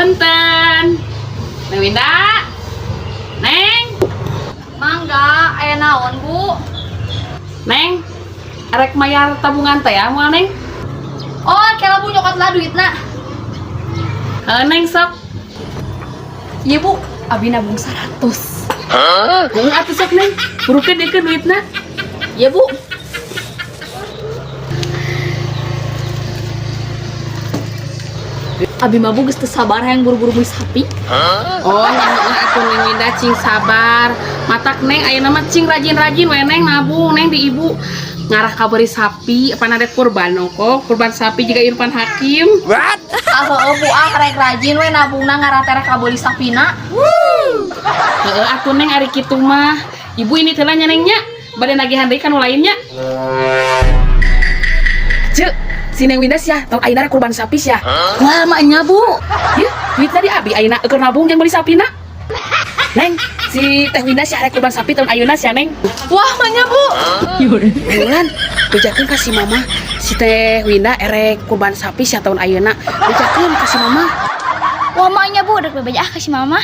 Punten. Neng Winda. Neng. Mangga, aya naon, Bu? Neng. Arek mayar tabungan teh ya moal, Neng? Oh, kela Bu, nyokot lah duitna. Heuh, Neng, sok. Iya, Bu, abi nabung 100. Heeh atuh sok, Neng. Burukeun diekeun duitna. Iya, Bu. Abi mah, Bu, geus teu sabar hayang buru-buru meuli sapi. Oh, nya heueuh atuh, Neng Winda, cing sabar. Matak Neng ayeuna mah cing rajin-rajin we, Neng, nabung, Neng, di ibu. Ngarah kaberi sapi, apa rek kurban ongkoh, kurban sapi jiga Irfan Hakim. What? Ah heueuh, Bu, ah rek rajin we nabungna ngarah tereh kabeli sapina. Heeh atuh, Neng, ari kitu mah. Ibu ini teh nya, Neng, nya. Bade nagihan deui ka nu lainnya. Cek, si Neng Winda sia, tahun ayeuna rek kurban sapi sia. Wah, maknya, Bu. Yeuh, duitna di abi ayeuna keur nabung jeung meuli sapina. Neng, si Teh Winda sia rek kurban sapi tahun ayeuna sia, Neng. Wah, maenya, Bu. Bulan, bejakeun ka si Mama, si Teh Winda erek kurban sapi sia tahun ayeuna. Bejakeun ka si Mama. Wah, maknya, Bu, udah bebeja ah ka si Mama.